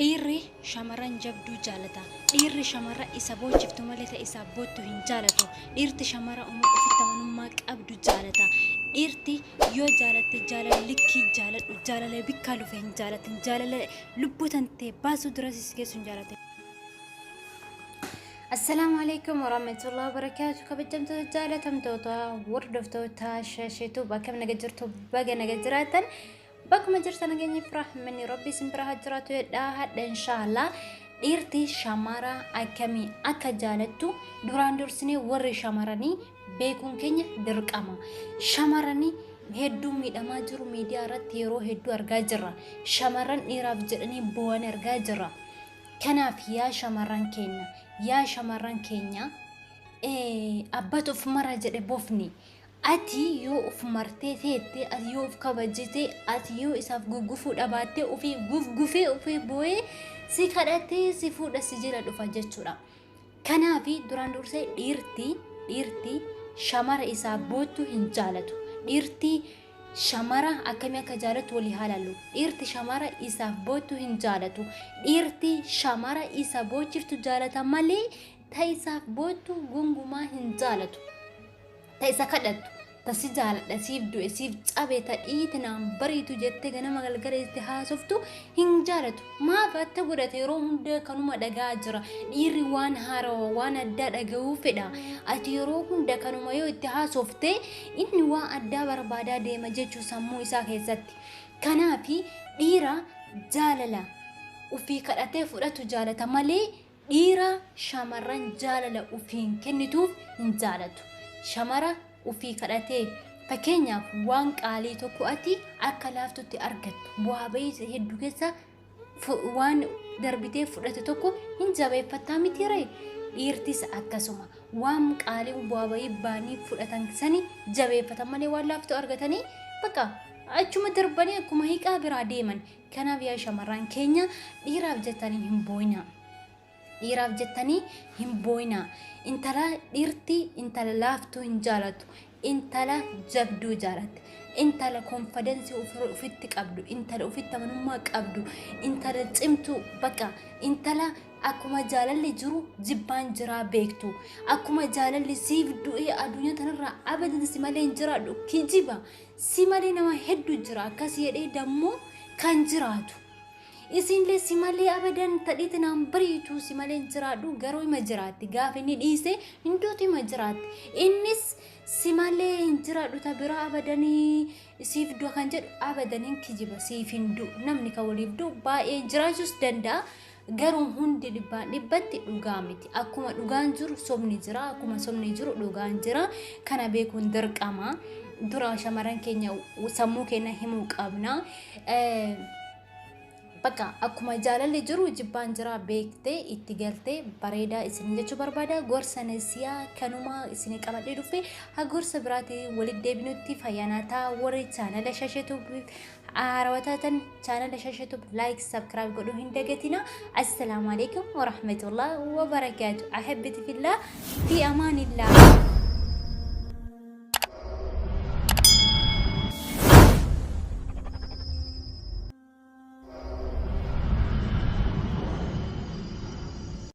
Dhiirri shamarran jabduu jaalata. Dhiirri shamarra isa boochiftu malee ta isaaf boottu hin jaalatu. Dhiirti shamara ofitti amanummaa qabdu jaalata. Dhiirti yoo jaalatte jaalala likkii jaaladhu. Jaalala bikkaa lufe hin jaalatin. Jaalala lubbuu tantee baasuu dura si geessu hin jaalatin. Assalaamu alaikum warahmatullahi wabarakatuh. Kabajamtoota jaalatamtoota hordoftoota Shasheetu akkam naga jirtu, baga naga jiraatan. Bakkuma jirtan nageenyi fi rahmanni Rabbi isin bira haa jiraatu jedha. Hadha inshaallah dhiirti shamara akkamii akka jaalattu duraan dursinee warri shamaranii beekuun keenya dirqama. Shamaranii hedduu miidhamaa jiru, miidiyaa irratti yeroo hedduu argaa jirra. Shamarran dhiiraaf jedhanii boo'an argaa jirra. Kanaaf yaa shamarran keenya, yaa shamarran keenya, abbatu of mara jedhe bofni. Ati yoo of martee teette, ati yoo of kabajjite, ati yoo isaaf guggufuu dhabaattee ofii gufgufee ofii boo'ee si kadhatee si fuudha, si jala dhufa jechuudha. Kanaaf duraan dursee dhiirti shamara isaa boottu hin jaalatu. Dhiirti shamara akkamii akka jaalatu walii haa laallu. Dhiirti shamara isaaf boottu hin jaalatu. Dhiirti shamara isa boochiftu jaalata malee ta isaaf boottu gonkumaa hin jaalatu. Ta isa kadhattu, ta si jaaladha, siif du'e, siif cabe, ta dhiiti naan bariitu jettee ganama galgala itti haasoftu hin jaalatu. Maaf atta godhate? Yeroo hunda kanuma dhagaa jira. Dhiirri waan haarawa, waan addaa dhaga'uu fedha. Ati yeroo hunda kanuma yoo itti haasofte inni waan addaa barbaadaa deema jechuu sammuu isaa keessatti. Kanaaf dhiira jaalala ofii kadhatee fudhatu jaalata malee dhiira shamarran jaalala ofiin kennituuf hin jaalatu. Shamara ofii kadhatee, fakkeenyaaf waan qaalii tokko ati akka laaftutti argattu, bu'aa bahii hedduu keessa waan darbitee fudhate tokko hin jabeeffattaa miti ree? Dhiirtis akkasuma waan qaalii bu'aa bahii baanii fudhatan sani jabeeffatan malee waan laaftuu argatanii bakka achuma darbanii akkuma hiiqaa biraa deeman. Kanaaf yaa shamarran keenya, dhiiraaf jettanii hin boo'inaa. Dhiiraaf jettanii hin boo'inaa. Intala dhiirti intala laaftuu hin jaalatu. Intala jabduu jaalatti. Intala confidence ofitti qabdu, intala ofitti amanummaa qabdu, intala cimtuu, bakka intala akkuma jaalalli jiru jibbaan jiraa beektu. Akkuma jaalalli siif du'ee addunyaa tanarraa abadan si malee hin jiraadhu, kijiba, si malee nama hedduu jira akkas jedhee dammoo kan jiraatu. Isinillee si malee abadan tadhiiti naan bariitu, si malee hin jiraadhu, garuu ima jiraatti. Gaafa inni dhiise hinduutu ima jiraatti. Innis si malee hin jiraadhu, ta biraa abadanii siif du'a kan jedhu abadan hin kijiba, siif hin du'u. Namni kan waliif du'u baay'ee jiraachuus danda'a. Garuu hundi dhibbaan dhibbatti dhugaa miti. Akkuma dhugaan jiru sobni jira. Akkuma sobni jiru dhugaan jira. Kana beekuun dirqama. Dura shamarran keenya sammuu keenya himuu qabna. Bakka akkuma jaalalli jiru jibbaan jira beektee itti galtee bareedaa isin jechuu barbaada. Gorsa nasiyaa kanuma isin qabadhee dhufe. Haa gorsa biraatiin walitti deebinutti fayyaanaa ta'a. Warri chaanala Shasheetu haarawaa taatan chaanala Shasheetu like, subscribe godhuu hin dagatina. Assalaamu alaikum warahmatullahi wabarakaatu. Ahibbati fillah, fi amaanillah.